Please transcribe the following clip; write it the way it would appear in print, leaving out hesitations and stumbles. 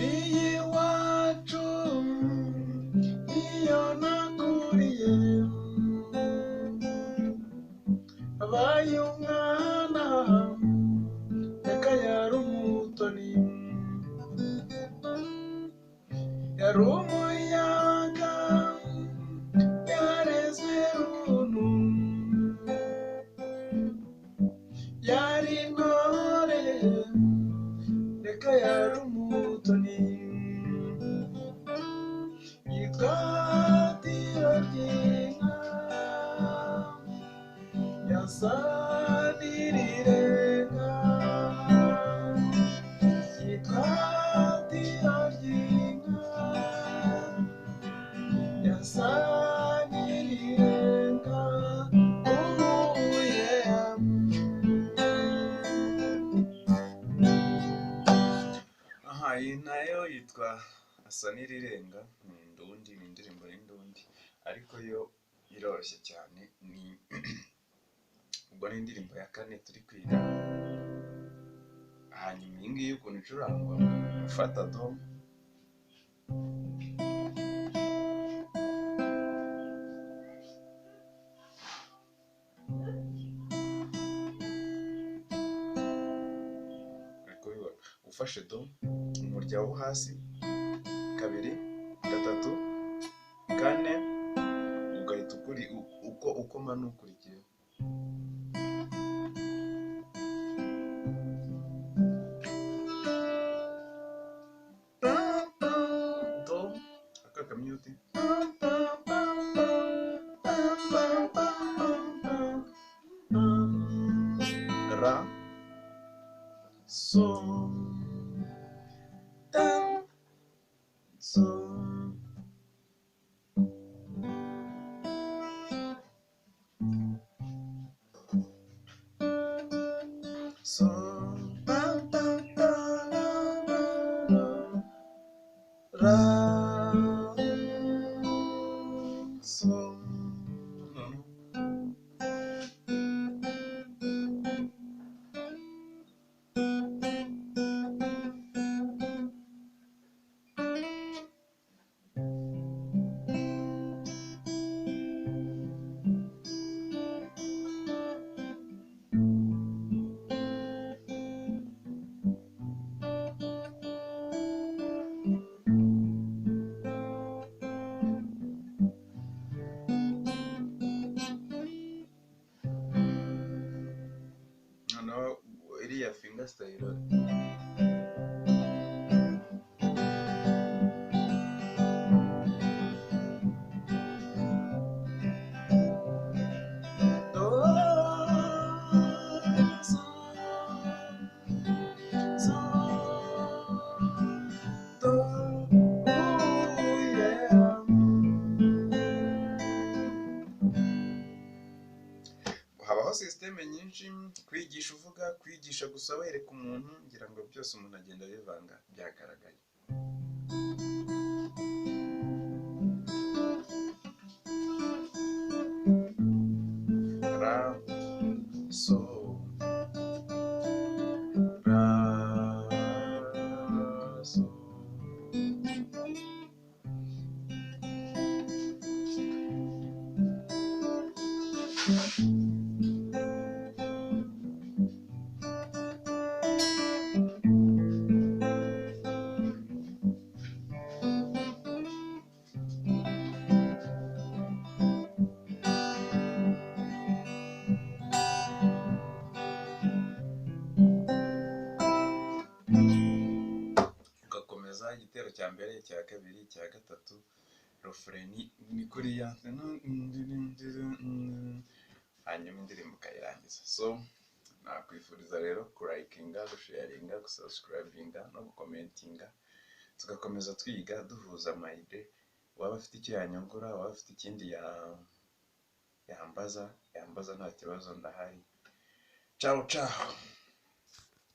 Iwacu iyo nakuriye, abaye umwana reka yari umutoni, yari umuyaga yarezwe runtu, yari intore reka yari umutoni, yitwa Tiro ry'inka yasa n'irirenga, yitwa Tiro ry'inka yasa n'irirenga, ubuye. Aha, iyi nayo yitwa Asa n'irirenga, ni indundi, ni indirimbo y'indundi, ariko yo iroroshye cyane. Ni ubwo ni indirimbo ya kane turi kwiga. Hanyuma iyi ngiyi ukuntu icurangwa, ufata do, uri kubibona, ufashe do umurya wo hasi kabiri gatatu kane, ugahita ukuri uko ukoma n'ukurikiyeho. Pam, pam, do aka kamyuti, pam, pam, pam, pam, pam, pam, pam, pam, pam, ra, so, tam, so. So, pam, pam, pam, la, la, la, ra, so. Noneho iriya finger style, do, so, so, do, ooh, yeah. Habaho sisiteme nyinshi, kwigisha uvuga, kwigisha gusa wereka umuntu, ngira ngo byose umuntu agenda abivanga byagaragaye. Ra, so, ra, so. Ugakomeza igitero cya mbere, icya kabiri, icya gatatu, refrain ni kuriya, hanyuma indirimbo ukayirangiza. So nakwifuriza rero kurayikinga, gusharinga, gusubscribinga no gukomentinga, tugakomeza twiga duhuza amayide. Waba afite icyo yanyungura, waba afite ikindi yambaza, yambaza nta kibazo, ndahari. Ciao ciao.